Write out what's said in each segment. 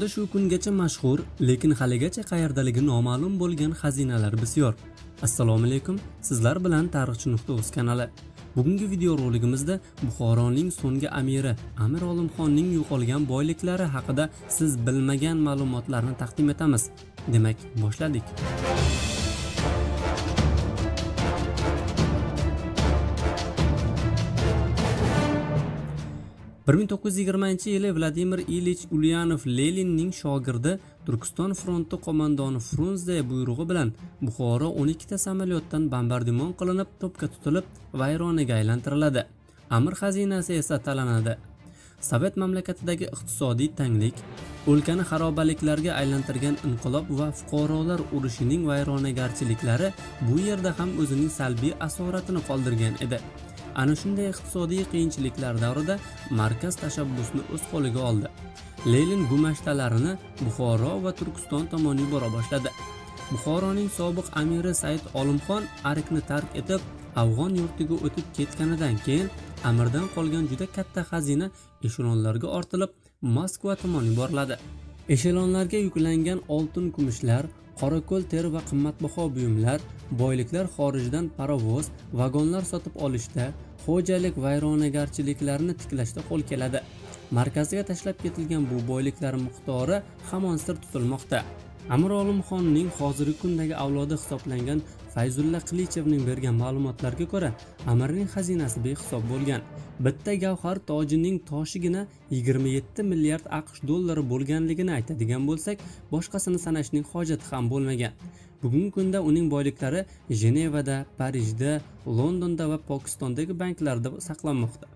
Dunyoda shu kungacha mashhur, lekin haligacha qayerdaligi noma'lum bo'lgan xazinalar bisyor. Assalomu alaykum, sizlar bilan Tarixchi.uz kanali. Bugungi videoroligimizda Buxoroning so'nggi amiri Amir Olimxonning yo'qolgan boyliklari haqida siz bilmagan ma'lumotlarni taqdim etamiz. Demak, boshladik. 1920-yili Vladimir Ilich Ulyanov Leninning shogirdi Turkiston fronti qo'mondoni Frunze buyrug'i bilan Buxoro 12 ta samolyotdan bombardimon qilinib, to'pga tutilib, vayronaga aylantiriladi. Amir xazinasi esa talanadi. Sovet mamlakatidagi iqtisodiy tanglik, o'lkani xarobaliklarga aylantirgan inqilob va fuqarolar urushining vayronagarchiliklari bu yerda ham o'zining salbiy asoratini qoldirgan edi. Ana shunday iqtisodiy qiyinchiliklar davrida markaz tashabbusni o'z qo'liga oldi. Lenin gumashtalarini Buxoro va Turkiston tomon yubora boshladi. Buxoroning sobiq amiri Said Olimxon Arkni tark etib, Afg'on yurtiga o'tib ketganidan keyin amirdan qolgan juda katta xazina eshelonlarga ortilib, Moskva tomon yuboriladi. Eshelonlarga yuklangan oltin kumushlar, qorako'l teri va qimmatbaho buyumlar, boyliklar xorijdan parovoz, vagonlar sotib olishda, xo'jalik vayronagarchiliklarni tiklashda qo'l keladi. Markazga tashlab ketilgan bu boyliklar miqdori hamon sir tutilmoqda. Amir Olimxonning hozirgi kundagi avlodi hisoblangan Fayzulla Qilichevning bergan ma'lumotlariga ko'ra, amirning xazinasi behisob bo'lgan. Bitta gavhar tojining toshigina 27 milliard AQSh dollari bo'lganligini aytadigan bo'lsak, boshqasini sanashning hojati ham bo'lmagan. Bugungi kunda uning boyliklari Jenevada, Parijda, Londonda va Pokistondagi banklarda saqlanmoqda.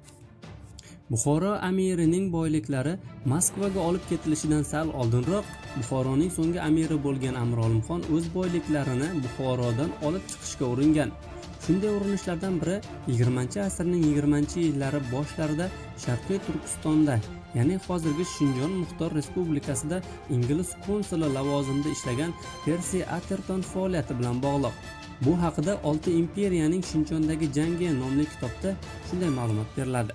Buxoro amirining boyliklari Moskvaga olib ketilishidan sal oldinroq Buxoroning so'nggi amiri bo'lgan Amir Olimxon o'z boyliklarini Buxorodan olib chiqishga uringan. Shunday urinishlardan biri 20-asrning 20-yillari boshlarida Sharqiy Turkistonda, ya'ni hozirgi Shinjon Muxtor Respublikasida ingliz konsuli lavozimida ishlagan Persi Aterton faoliyati bilan bog'liq. Bu haqida Olti imperiyaning Shinjondagi jangi nomli kitobda shunday ma'lumot beriladi.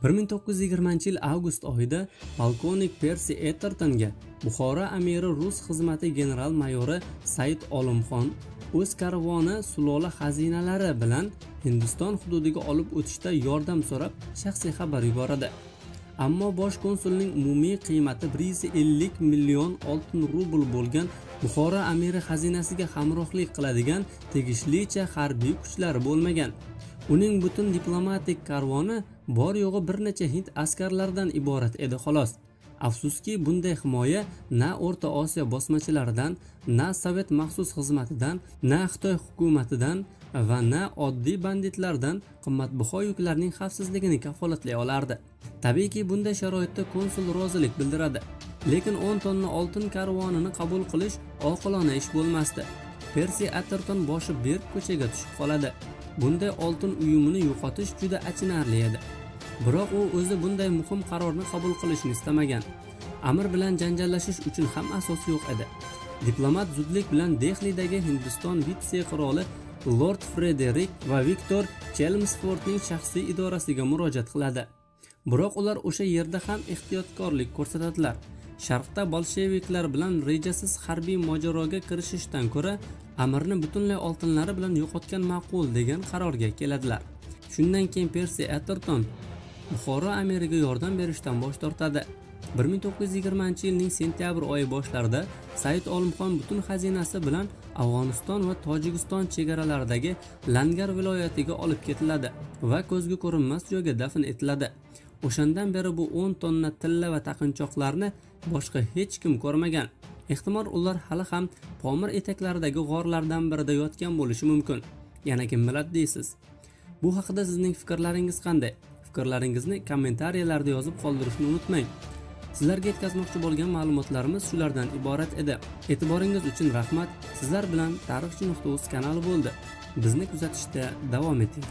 1920-yil avgust oyida polkovnik Persi Etertonga Buxoro amiri rus xizmati general mayori Said Olimxon o'z karvoni sulola xazinalari bilan Hindiston hududiga olib o'tishda yordam so'rab shaxsiy xabar yuboradi. Ammo bosh konsulning umumiy qiymati 150 million oltin rubl bo'lgan Buxoro amiri xazinasiga hamrohlik qiladigan tegishlicha harbiy kuchlari bo'lmagan. Uning butun diplomatik karvoni bor yo'g'i bir necha hind askarlaridan iborat edi xolos. Afsuski, bunday himoya na O'rta Osiyo bosmachilaridan, na Sovet maxsus xizmatidan, na Xitoy hukumatidan va na oddiy banditlardan qimmatbaho yuklarning xavfsizligini kafolatlay olardi. Tabiiyki, bunday sharoitda konsul rozilik bildiradi. Lekin 10 tonna oltin karvonini qabul qilish oqilona ish bo'lmasdi. Persi Aterton boshi berk ko'chaga tushib qoladi. Bunday oltin uyumini yo'qotish juda achinarli edi. Biroq u o'zi bunday muhim qarorni qabul qilishni istamagan. Amir bilan janjallashish uchun ham asos yo'q edi. Diplomat zudlik bilan Dehlidagi Hindiston vitse-qiroli Lord Frederik va Viktor Chelmsfordning shaxsiy idorasiga murojaat qiladi. Biroq ular o'sha yerda ham ehtiyotkorlik ko'rsatadilar. Sharqda bolsheviklar bilan rejasiz harbiy mojaroga kirishishdan ko'ra amirni butunlay oltinlari bilan yo'qotgan ma'qul degan qarorga keladilar. Shundan keyin Persi Aterton Buxoro amiriga yordam berishdan bosh tortadi. 1920-yilning sentyabr oyi boshlarida Said Olimxon butun xazinasi bilan Afg'oniston va Tojikiston chegaralaridagi Langar viloyatiga olib ketiladi va ko'zga ko'rinmas joyga dafn etiladi. O'shandan beri bu 10 tonna tilla va taqinchoqlarni boshqa hech kim ko'rmagan. Ehtimol ular hali ham Pomir etaklaridagi g'orlardan birida yotgan bo'lishi mumkin. Yana kim biladi deysiz. Bu haqida sizning fikrlaringiz qanday? Fikrlaringizni kommentariyalarda yozib qoldirishni unutmang. Sizlarga yetkazmoqchi bo'lgan ma'lumotlarimiz shulardan iborat edi. E'tiboringiz uchun rahmat. Sizlar bilan Tarixchi.uz kanali bo'ldi. Bizni kuzatishda davom eting.